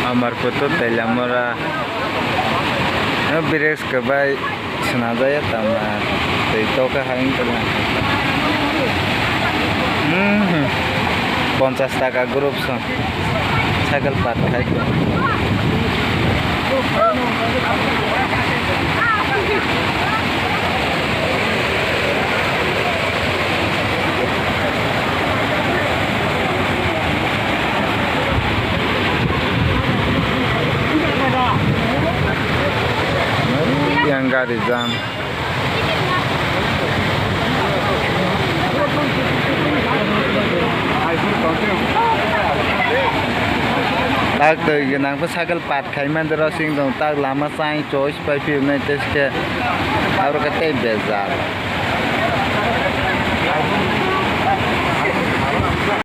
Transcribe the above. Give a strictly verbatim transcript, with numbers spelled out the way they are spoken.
Amarphoto Tailamura. No bridge kwbai swnajaya tama. Tei toka hai wngkha na. Mhm. Ponchas taka group song. Cycle park khai ko. Yang gari jam. Tak twi gwnang khe cycle park khai man de rosing tong tak lama chai choice pai phiyok nai tei khe aro khe tei bejak.